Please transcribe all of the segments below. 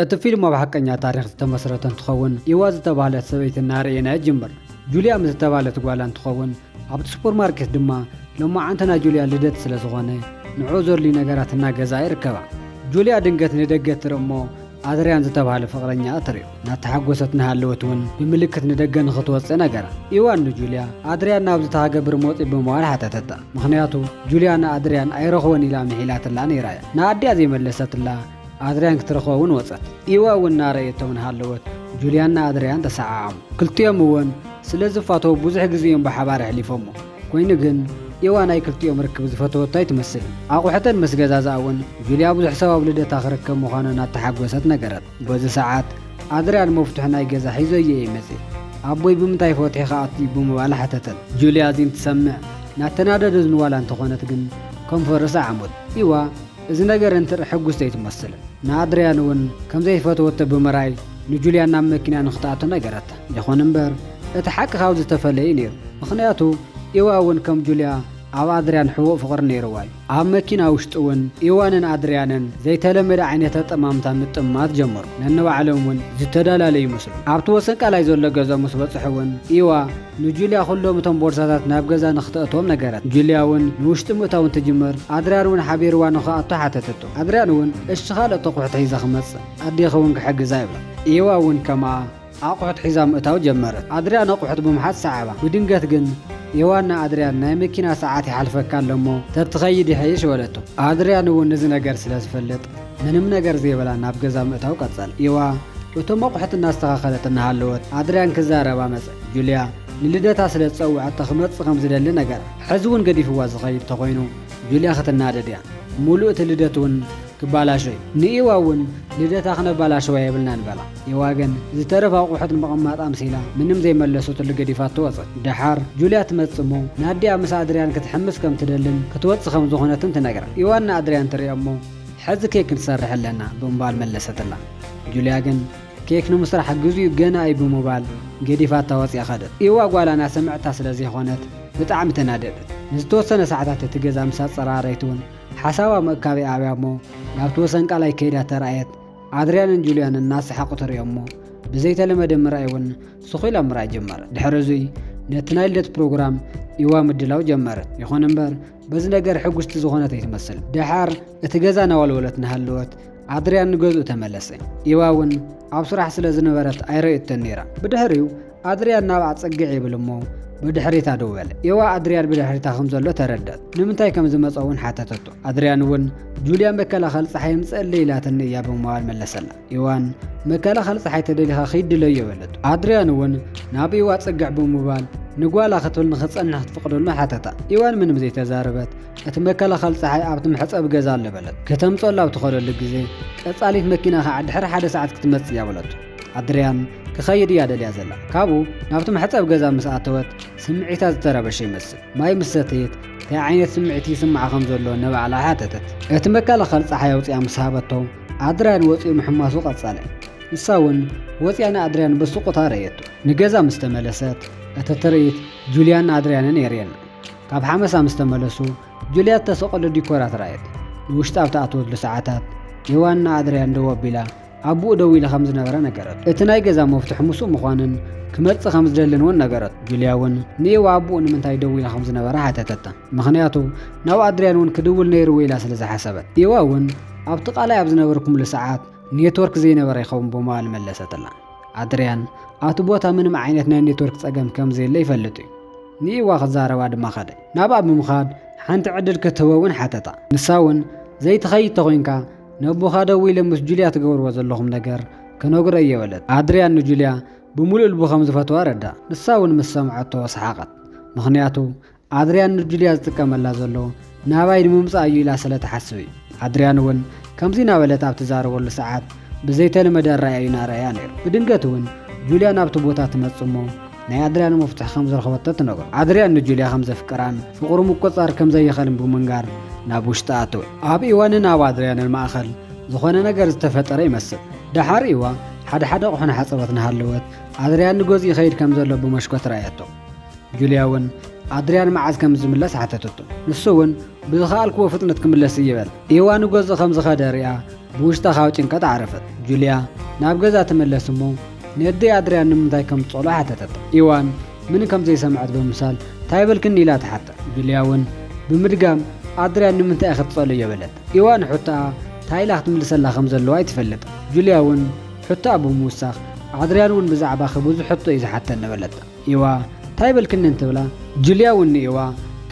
እቲ ፊልም ኣብ ሓቀኛ ታሪኽ ዝተመስረተ እንትኸውን፣ ኢዋ ዝተባህለት ሰበይቲ እናርእየና ይጅምር። ጁልያ ምስ ዝተባህለት ጓላ እንትኸውን፣ ኣብቲ ሱፐርማርኬት ድማ ሎማዓንቲ ናይ ጁልያ ልደት ስለ ዝኾነ፣ ንዕኡ ዘድልዩ ነገራት እናገዝኣ ይርከባ። ጁልያ ድንገት ንደገ ትርኢ እሞ፣ ኣድርያን ዝተባህለ ፍቕረኛኣ ትርእዮ። እናተሓጎሰት እናሃለወት እውን ብምልክት ንደገ ንኽትወፅእ ነገራ። ኢዋን ንጁልያ፣ ኣድርያን ናብዚ ተሃገብር መፂኡ ብምባል ሓተተታ። ምኽንያቱ፣ ጁልያ ንኣድርያን ኣይረኽቦን ኢላ ምሒላትላ ነይራ እያ። ንኣዲኣ ዘይመለሰትላ፣ ኣድርያን ክትረኽቦ እውን ወጸት። ኢዋ እውን እናረኣየቶም እናሃለወት፣ ጁልያን ንኣድርያን ተሰዓዓሙ። ክልቲኦም እውን ስለ ዝፋተዉ ብዙሕ ግዜ እዮም ብሓባር ኣሕሊፎሞ። ኮይኑ ግን፣ ኢዋ ናይ ክልቲኦም ርክብ ዝፈተወቶ ኣይትመስልን። ኣቑሑተን ምስ ገዛዝኣ እውን፣ ጁልያ ብዙሕ ሰብ ኣብ ልደታ ክርከብ ምዃኑ እናተሓጎሰት ነገረት። በዚ ሰዓት፣ ኣድርያን መፍትሒ ናይ ገዛ ሒዘዮ እየ መጺእ። ኣቦይ ብምንታይ ፈትሒ ክኣቱ እዩ ብምባል ሓተተን። ጁልያ እዚ እንትሰምዕ፣ እናተናደደት ንዋላ እንተኾነት ግን፣ ከንፈሩ ሰዓሞት። ኢዋ፣ እዚ ነገር እንትርኢ ሕጉስቲ ኣይትመስልን። ንኣድርያን እውን ከም ዘይፈተወቶ ብምርኣይ፣ ንጁልያ ናብ መኪና ንኽትኣቱ ነገረታ። ይኹን እምበር፣ እቲ ሓቂ ካብዚ ዝተፈለየ እዩ ነይሩ። ምኽንያቱ፣ ኢዋ እውን ከም ጁልያ ኣብ ኣድርያን ሕቡእ ፍቕሪ ነይርዋ እዩ። ኣብ መኪና ውሽጢ እውን ኢዋንን ኣድርያንን ዘይተለመደ ዓይነት ኣጠማምታ ምጥማት ጀመሩ። ነንባዕሎም እውን ዝተዳላለዩ ይመስሉ። ኣብቲ ወሰን ቃላይ ዘሎ ገዛ ምስ በጽሑ እውን ኢዋ ንጁልያ ኩሎም እቶም ቦርሳታት ናብ ገዛ ንኽተእትዎም ነገረት። ጁልያ እውን ንውሽጢ ምእታው እንትጅምር ኣድርያን እውን ሓቢርዋ ንኽኣቱ ሓተተቶ። ኣድርያን እውን እሺ ካልኦት ኣቑሑት ሒዘ ክመጽእ ኣዴኺ እውን ክሕግዛ ይብላ። ኢዋ እውን ከምኣ ኣቑሑት ሒዛ ምእታው ጀመረት። ኣድርያን ኣቑሑት ብምሓዝ ሰዓባ። ብድንገት ግን ኢዋን ንኣድርያን ናይ መኪና ሰዓት ይሓልፈካ ኣሎ እሞ ተትኸይድ ይሕይሽ በለቶ። ኣድርያን እውን ነዚ ነገር ስለ ዝፈልጥ ምንም ነገር ዘይበላ ናብ ገዛ ምእታው ቀጸለ። ኢዋ እቶም ኣቑሑት እናስተኻኸለት እናሃለወት ኣድርያን ክዛረባ መጸ። ጁልያ ንልደታ ስለ ዝጸውዐታ ክመጽእ ከም ዝደሊ ነገራ። ሕዚ እውን ገዲፍዋ ዝኸይድ ተኾይኑ ጁልያ ክትናደድ እያ። ሙሉእ እቲ ልደት እውን ክባላሾ እዩ። ንኢዋ እውን ልደታ ክነባላሸዋ የብልናን በላ። ኢዋ ግን ዝተረፈ ኣቑሑት ንምቕማጥ ኣምሲላ ምንም ዘይመለሰትሉ ገዲፋቶ ወጸት። ደሓር ጁልያ ትመጽእ እሞ ንኣዲኣ ምስ ኣድርያን ክትሕምስ ከም ትደልን ክትወጽእ ከም ዝኾነትን ትነግራ። ኢዋን ንኣድርያን ትርእዮ እሞ ሕዚ ኬክ ክንሰርሕ ኣለና ብምባል መለሰትላ። ጁልያ ግን ኬክ ንምስራሕ ግዜኡ ገና እዩ ብምባል ገዲፋታ ወጺኣ ከደት። ኢዋ ጓላ እናሰምዐታ ስለ ዘይኮነት ብጣዕሚ ተናደደት። ንዝተወሰነ ሰዓታት እቲ ገዛ ምስ ኣጸራረየት እውን ሓሳባ ምእካብ ይኣብያ እሞ ናብቲ ወሰን ቃላይ ከይዳ ተራእየት። ኣድርያንን ጁልያን እናሰሓቑ ትርእዮ እሞ ብዘይተለመደ ምርኣይ እውን ስቕ ኢላ ምርኣይ ጀመረት። ድሕሪ እዙይ ነቲ ናይ ልደት ፕሮግራም ኢዋ ምድላው ጀመረት። ይኹን እምበር በዚ ነገር ሕጉስቲ ዝኾነት ኣይትመስል። ደሓር እቲ ገዛ እናወልወለት እናሃለወት ኣድርያን ንገዝኡ ተመለሰ። ኢዋ እውን ኣብ ስራሕ ስለ ዝነበረት ኣይረእየቶን ነይራ። ብድሕሪኡ ኣድርያን ናብኣ ጽግዕ ይብል እሞ ብድሕሪታ ደው በለ። ኢዋ ኣድርያን ብድሕሪታ ከም ዘሎ ተረድኣት። ንምንታይ ከም ዝመጸ እውን ሓተተቶ። ኣድርያን እውን ጁልያ መከላኸሊ ጸሓይ ኣምጽኣለይ ኢላትኒ እያ ብምባል መለሰላ። ኢዋን መከላኸሊ ጸሓይ ተደሊኻ ኺድ ድለዮ በለቶ። ኣድርያን እውን ናብ ኢዋ ጽግዕ ብምባል ንጓላ ክትብል ንኽትጸንሕ ክትፈቕደሉ ሓተታ። ኢዋን ምንም ዘይተዛረበት እቲ መከላኸሊ ጸሓይ ኣብቲ መሕጸቢ ገዛ ኣሎ በለት። ከተምጽኣሉ ኣብ ትኸደሉ ግዜ ቀጻሊት መኪና ኸዓ ድሕሪ ሓደ ሰዓት ክትመጽእ እያ በለቶ። ኣድርያን ክኸይድ እያ ደልያ ዘላ። ካብኡ ናብቲ መሕጸቢ ገዛ ምስ ኣተወት ስምዒታ ዝተረበሸ ይመስል። ማይ ምስ ሰተየት እንታይ ዓይነት ስምዒት ይስምዓ ከም ዘሎ ንባዕላ ሓተተት። እቲ መከላኸሊ ጸሓይ ኣውጺኣ ምስ ሃበቶ ኣድርያን ወጺኡ ምሕማሱ ቀጸለ። ንሳ እውን ወጺኣ ንኣድርያን ብስቑታ ረእየቶ። ንገዛ ምስ ተመለሰት እቲ ትርኢት ጁልያን ኣድርያንን የርእየና። ካብ ሓመሳ ምስ ተመለሱ ጁልያ እተሰቐሉ ዲኮራት ረኣየት። ንውሽጢ ኣብ ተኣትወትሉ ሰዓታት ኢዋን ንኣድርያን ደው ኣቢላ ኣቦኡ ደዊሉ ከም ዝነበረ ነገረቶ። እቲ ናይ ገዛ መፍትሒ ምስኡ ምዃኑን ክመጽእ ከም ዝደልን እውን ነገረቶ። ጁልያ እውን ንኢዋ ኣቦኡ ንምንታይ ደዊላ ከም ዝነበረ ሓተተታ። ምኽንያቱ ናብ ኣድርያን እውን ክድውል ነይርዎ ኢላ ስለ ዝሓሰበት። ኢዋ እውን ኣብቲ ቃላይ ኣብ ዝነበርኩምሉ ሰዓት ኔትወርክ ዘይነበረ ይኸውን ብምባል መለሰትላ። ኣድርያን ኣብቲ ቦታ ምንም ዓይነት ናይ ኔትወርክ ጸገም ከም ዘየለ ይፈልጥ እዩ። ንኢዋ ክዛረባ ድማ ኸደ። ናብኣ ብምኻድ ሓንቲ ዕድል ክትህቦ እውን ሓተታ። ንሳ እውን ዘይትኸይድ ተኾይንካ ነቦኻ ደዊለ ምስ ጁልያ ትገብርዎ ዘለኹም ነገር ክነግሮ እየ በለት። ኣድርያን ንጁልያ ብምሉእ ልቡ ከም ዝፈትዋ ረዳ። ንሳ እውን ምስ ሰምዐቶ ሰሓቐት። ምኽንያቱ ኣድርያን ንጁልያ ዝጥቀመላ ዘሎ ናባይ ንምምጻእ እዩ ኢላ ስለ ትሓስብ እዩ። ኣድርያን እውን ከምዚ እናበለት ኣብ ትዛረበሉ ሰዓት ብዘይተለመደ ኣረኣእያ እዩ እናረኣያ ነይሩ። ብድንገት እውን ጁልያ ናብቲ ቦታ ትመጽእ እሞ ናይ ኣድርያን መፍትሒ ከም ዝረኸበቶ ትነግሮ። ኣድርያን ንጁልያ ከም ዘፍቅራን ፍቕሩ ምቁጽጻር ከም ዘይኽእልን ብምንጋር ናብ ውሽጢ ኣተወ። ኣብ ኢዋንን ኣብ ኣድርያንን ማእኸል ዝኾነ ነገር ዝተፈጠረ ይመስል። ደሓር ኢዋ ሓደ ሓደ ኣቑሑ እናሓጸበት እናሃለወት ኣድርያን ንገዝኡ ይኸይድ ከም ዘሎ ብመሽኮት ረኣየቶ። ጁልያ እውን ኣድርያን መዓዝ ከም ዝምለስ ሓተተቶ። ንሱ እውን ብዝኸኣልክዎ ፍጥነት ክምለስ እየ በለ። ኢዋ ንገዝኡ ከም ዝኸደ ሪኣ ብውሽጣ ካብ ጭንቀት ዓረፈት። ጁልያ ናብ ገዛ ትመለስ እሞ፣ ነዲ ኣድርያን ንምንታይ ከም ትጸሎ ሓተተት። ኢዋን ምን ከም ዘይሰምዐት ብምሳል፣ "ታይ በልክኒ?" ኢላ ትሓተ። ጁልያ እውን ብምድጋም፣ "ኣድርያን ንምንታይ ኢኺ ትጸልዮ?" በለት። ኢዋን ሕቶኣ ታይ ኢላ ክትምልሰላ ከም ዘለዋ ኣይትፈልጥ። ጁልያ እውን ሕቶኣ ብምውሳኽ፣ ኣድርያን እውን ብዛዕባኺ ብዙሕ ሕቶ እዩ ዝሓተኒ በለት። ኢዋ ታይ በልክኒ እንትብላ፣ ጁልያ እውን ንኢዋ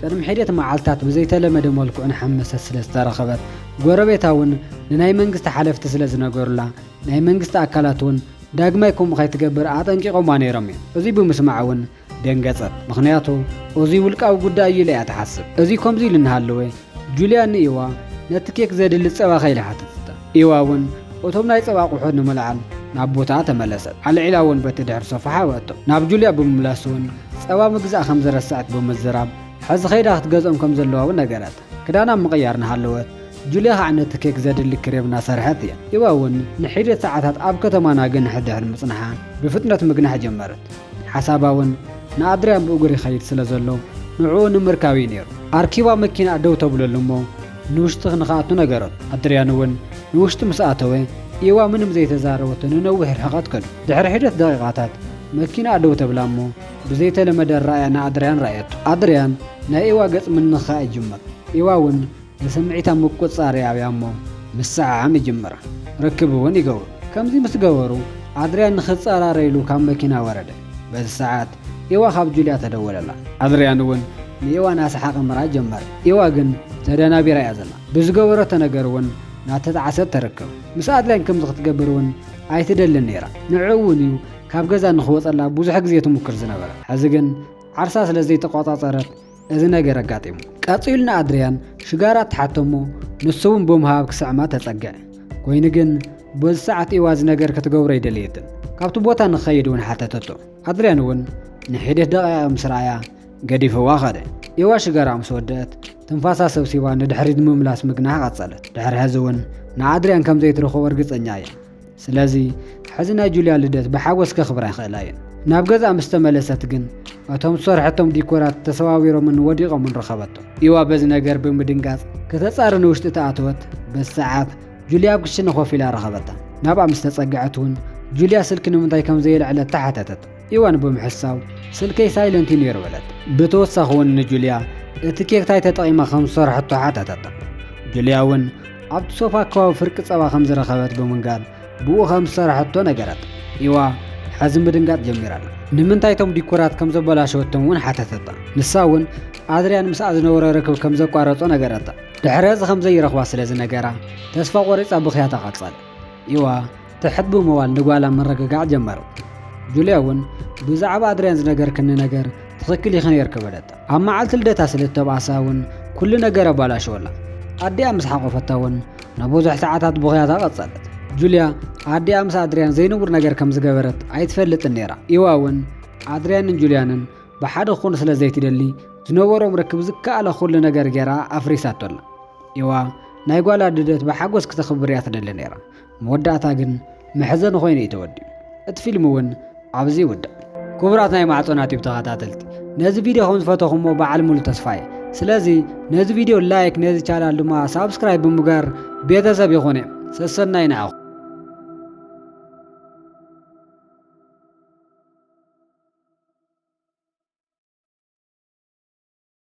ቅድሚ ሒደት መዓልታት ብዘይተለመደ መልክዑ ንሓመሰት ስለ ዝተረኸበት፣ ጎረቤታ እውን ንናይ መንግስቲ ሓለፍቲ ስለ ዝነገሩላ፣ ናይ መንግስቲ ኣካላት እውን ዳግማይ ከምኡ ከይትገብር ኣጠንቂቖማ ነይሮም እዮም። እዚ ብምስማዕ እውን ደንገጸት። ምኽንያቱ እዚ ውልቃዊ ጉዳይ እዩ ኢላ እያ ትሓስብ። እዚ ከምዚ ኢሉ እናሃለወ፣ ጁልያ ንኢዋ ነቲ ኬክ ዘድሊ ጸባ ከይላ ሓተተታ። ኢዋ እውን እቶም ናይ ጸባ ኣቑሑት ንምልዓል ናብ ቦታኣ ተመለሰት። ኣልዒላ እውን በቲ ድሕሪ ሶፋ ሓወኣቶ። ናብ ጁልያ ብምምላስ እውን ጸባ ምግዛእ ከም ዝረስዐት ብምዝራብ፣ ሕዚ ከይዳ ክትገዝኦም ከም ዘለዋ እውን ነገራት። ክዳና ምቕያር እናሃለወት፣ ጁልያ ከዓ ነቲ ኬክ ዘድሊ ክሬም እናሰርሐት እያ። ኢዋ እውን ንሒደት ሰዓታት ኣብ ከተማ ናግንሕ ድሕሪ ምጽንሓ፣ ብፍጥነት ምግናሕ ጀመረት። ሓሳባ እውን ንኣድርያን ብእግሩ ይኸይድ ስለ ዘሎ፣ ንዕኡ ንምርካብ እዩ ነይሩ። ኣርኪባ መኪና ደው ተብለሉ እሞ፣ ንውሽጢ ንኽኣቱ ነገረቶ። ኣድርያን እውን ንውሽጢ ምስ ኣተወ፣ ኢዋ ምንም ዘይተዛረበቶ ንነዊሕ ርሕቐት ከዱ። ድሕሪ ሒደት ደቂቓታት መኪና ደው ተብላ እሞ፣ ብዘይተለመደ ኣረኣእያ ንኣድርያን ረኣየቶ። ኣድርያን ናይ ኢዋ ገጽ ምንኻእ ይጅምር። ኢዋ እውን ንስምዒታ ምቁጽጻር ይኣብያ እሞ ምስዕዓም ይጅምራ። ርክብ እውን ይገብሩ። ከምዚ ምስ ገበሩ ኣድርያን ንኽጸራረይሉ ካብ መኪና ወረደ። በዚ ሰዓት ኢዋ ካብ ጁልያ ተደወለላ። ኣድርያን እውን ንኢዋ እናሰሓቐ ምርኣይ ጀመረ። ኢዋ ግን ተደናቢራ እያ ዘላ። ብዝገበረቶ ነገር እውን እናተጣዕሰት ትርከብ። ምስ ኣድርያን ከምዚ ክትገብር እውን ኣይትደልን ነይራ። ንዕኡ እውን እዩ ካብ ገዛ ንኽወጸላ ብዙሕ ግዜ ትሙክር ዝነበረ። ሕዚ ግን ዓርሳ ስለ ዘይተቆጻጸረት እዚ ነገር ኣጋጢሙ። ቀጺሉ ንኣድርያን ሽጋራ ትሓቶ እሞ ንሱ እውን ብምሃብ ክስዕማ ተጸግዐ። ኮይኑ ግን በዚ ሰዓት ኢዋ እዚ ነገር ክትገብሮ ኣይደለየትን። ካብቲ ቦታ ንኽኸይድ እውን ሓተተቶ። ኣድርያን እውን ንሒደት ደቂቓ ምስ ረኣያ ገዲፍዋ ኸደ። ኢዋ ሽጋራ ምስ ወደአት ትንፋሳ ሰብሲባ ንድሕሪት ንምምላስ ምግናሕ ቀጸለት። ድሕሪ ሕዚ እውን ንኣድርያን ከም ዘይትረኽቦ እርግጸኛ እያ። ስለዚ ሕዚ ናይ ጁልያ ልደት ብሓጎስ ከኽብራ ይኽእላ እየን። ናብ ገዛ ምስ ተመለሰት ግን እቶም ዝሰርሐቶም ዲኮራት ተሰባቢሮምን ወዲቖምን ረኸበቶም። ኢዋ በዚ ነገር ብምድንጋጽ ከተጻሪ ንውሽጢ ተኣተወት። በዚ ሰዓት ጁልያ ኣብ ክሽነ ኮፍ ኢላ ረኸበታ። ናብኣ ምስ ተጸግዐት እውን ጁልያ ስልኪ ንምንታይ ከም ዘየልዐለት ተሓተተት። ኢዋን ብምሕሳው ስልከይ ሳይለንት እዩ ነይሩ በለት። ብተወሳኺ እውን ንጁልያ እቲ ኬክ ታይ ተጠቒማ ከም ዝሰርሐቶ ሓተተታ። ጁልያ እውን ኣብቲ ሶፋ ኣከባቢ ፍርቂ ጸባ ከም ዝረኸበት ብምንጋር ብኡ ከም ዝሰርሐቶ ነገረት። ኢዋ ሕዚ ምድንጋጽ ጀሚራ ኣላ። ንምንታይ እቶም ዲኮራት ከም ዘበላሸወቶም እውን ሓተተታ። ንሳ እውን ኣድርያን ምስኣ ዝነበሮ ርክብ ከም ዘቋረጾ ነገረታ። ድሕሪ እዚ ከም ዘይረኽባ ስለ ዝነገራ ተስፋ ቆሪጻ ብኽያታ ቀጸለ። ኢዋ ትሕት ብምባል ንጓላ ምርግጋዕ ጀመረት። ጁልያ እውን ብዛዕባ ኣድርያን ዝነገርክኒ ነገር ትኽክል ኢኺ ነይርኪ በለታ። ኣብ መዓልቲ ልደታ ስለ እተባእሳ እውን ኩሉ ነገር ኣባላሸወላ። ኣዲኣ ምስ ሓቖፈታ እውን ንብዙሕ ሰዓታት ብኽያታ ቀጸለት። ጁልያ ኣዲኣ ምስ ኣድርያን ዘይንቡር ነገር ከም ዝገበረት ኣይትፈልጥን ነይራ። ኢዋ እውን ኣድርያንን ጁልያንን ብሓደ ክኾኑ ስለ ዘይትደሊ ዝነበሮም ርክብ ዝከኣለ ኩሉ ነገር ገይራ ኣፍሪሳቶ ኣላ። ኢዋ ናይ ጓላ ልደት ብሓጎስ ክተኽብር እያ ትደሊ ነይራ። መወዳእታ ግን መሕዘኒ ኮይኑ እዩ ተወዲኡ። እቲ ፊልም እውን ኣብዚ ይውዳእ። ክቡራት ናይ ማዕጾና ቲዩብ ተኸታተልቲ፣ ነዚ ቪድዮ ከም ዝፈተኹሞ በዓል ሙሉ ተስፋ እየ። ስለዚ ነዚ ቪድዮ ላይክ፣ ነዚ ቻናል ድማ ሳብስክራይብ ብምግባር ቤተሰብ ይኹን እየ። ሰሰናይ ንዓኹም።